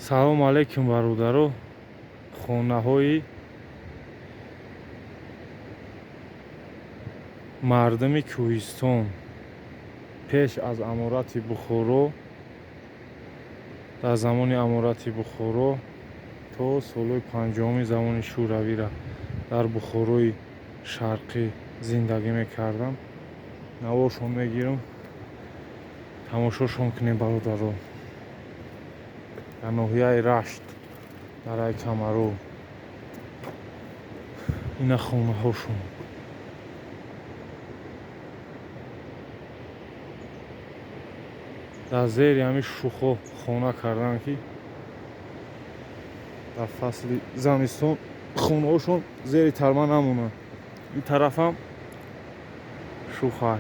Салому алейкум, бародаро. Хонаҳои мардуми кӯҳистон пеш аз аморати Бухоро, дар замони аморати Бухоро то солҳои 50-уми замони Шӯравира дар Бухорои Шарқӣ зиндагӣ мекардам. Наворшон мегирам, тамошошон кунем, бародаро. Дар ноҳияи Рашт, дараи Камару. Ина хонаҳошон. Дар зери ҳамин шухо хона карданд, ки дар фасли замистон хонаҳошон зери тарма намонанд. Ин тарафам шухай.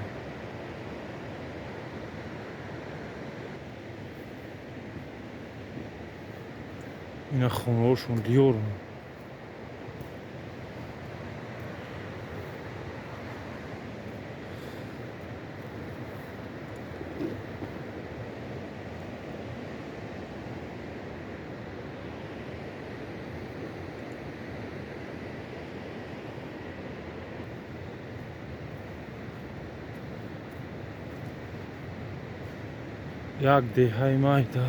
Ина хонаҳошон, диёрон. Як деҳаи майда.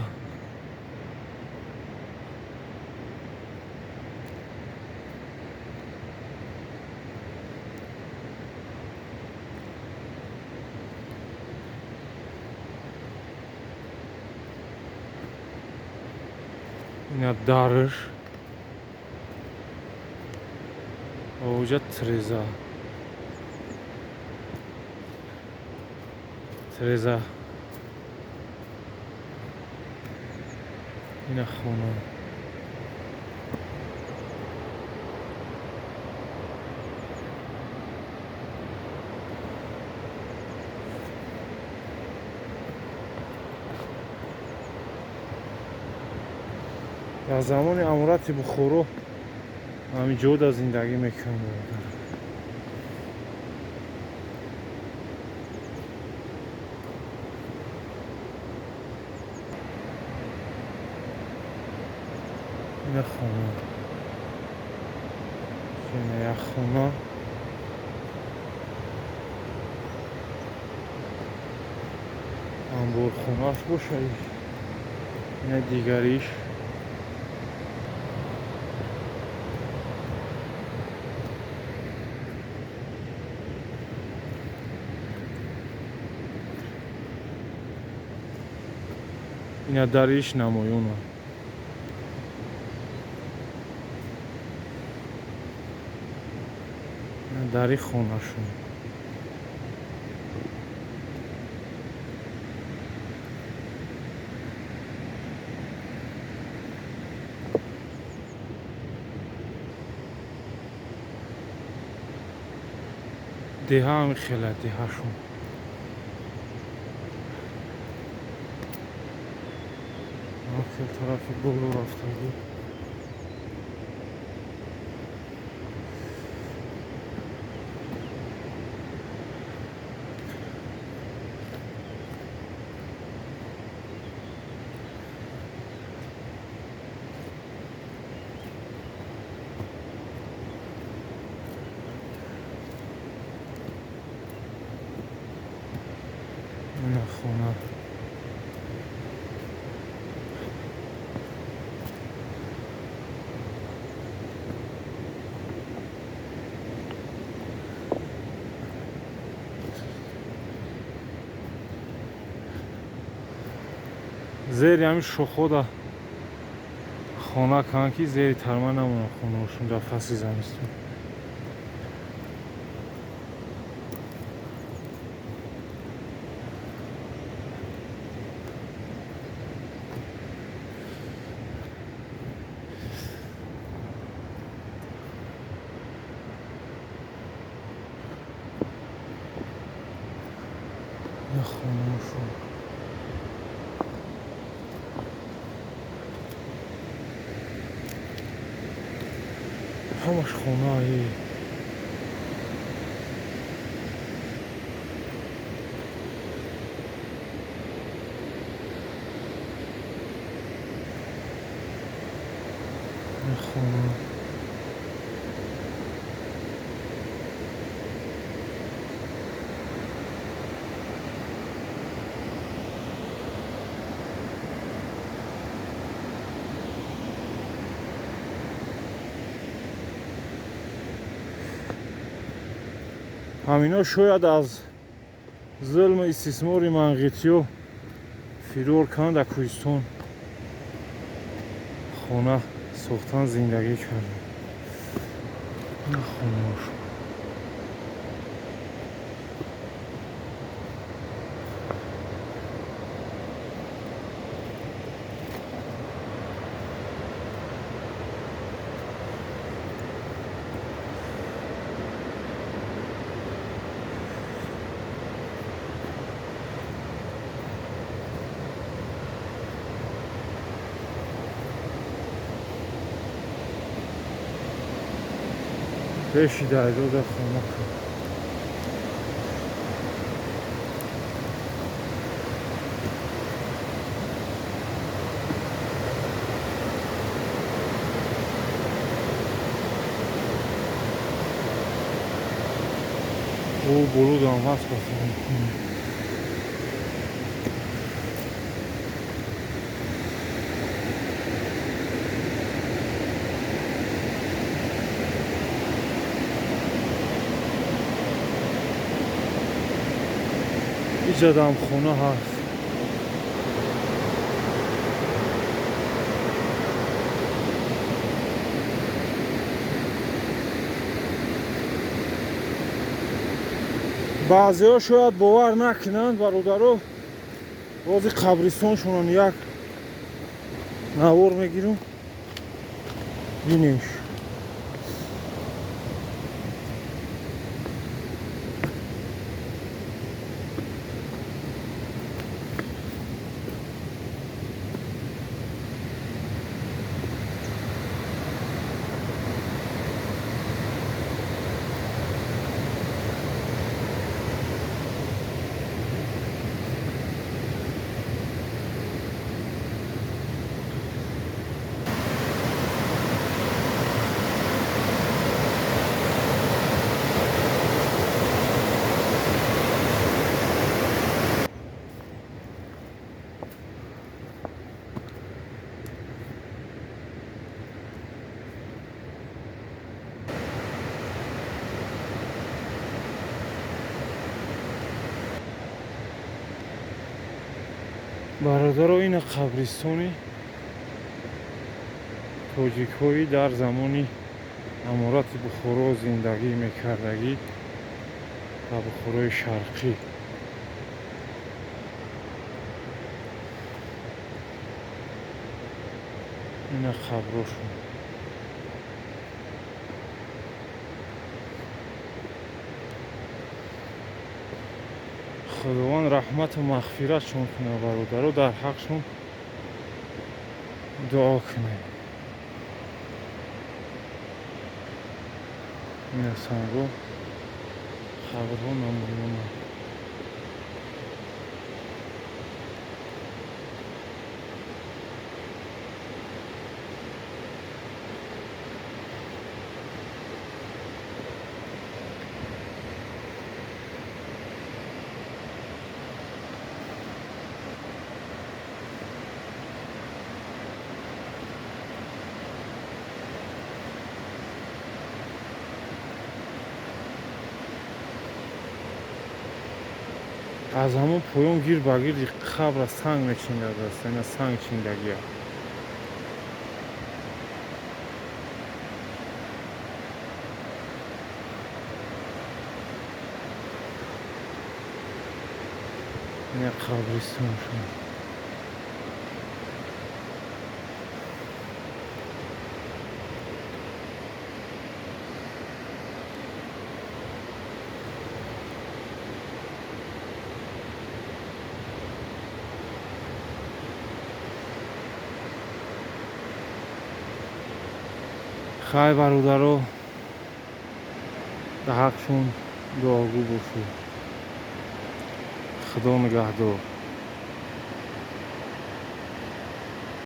Ина дарш, оҷа треза, треза. Ина хона. Дар замони аморати Бухоро ҳамин ҷода зиндагӣ мекарданд. Ина хона. Ина як хона. Анборхонааш боша. Ина дигариш. Ина дариш намоёна. Ина дари хонашон. Деҳа ҳами хела деҳашон. Хел тарафи боло рафтагӣ. Ина хона. Зери ҳамин шохода хона карданд, ки зери тарма намонад хонаҳошон дар фасли замистон. Ина хонаҳошон. Ҳамаш хонаи. Хона. Ҳамино шояд аз зулму истисмори манғитиё фирор кунанд, дар кӯҳистон хона сохтан, зиндагӣ карданд. Хонаошон. Пеши дарёда хона кун. Ӯ болудам ҳаст ба. Иҷадам хона ҳаст. Баъзеҳо шояд бовар накунанд, бародаро, бози қабристоншонон як навор мегирам, бинеш. Бародаро, ина қабристони тоҷикҳои дар замони аморати Бухоро зиндагӣ мекардагӣ ва Бухорои Шарқӣ. Ина қаброшон. Худованд раҳмату мағфиратшон кунад, бародаро, дар ҳақшон дуо кунед. Ина санго қабрҳо намоёнанд. Аз ҳамон поён гир ба гирди қабра санг мечиндадааст, ина санг чиндагия. Ина қабристоншон. Хай, бародаро, дар ҳақшон дуогӯ бошед. Худо нигаҳдор.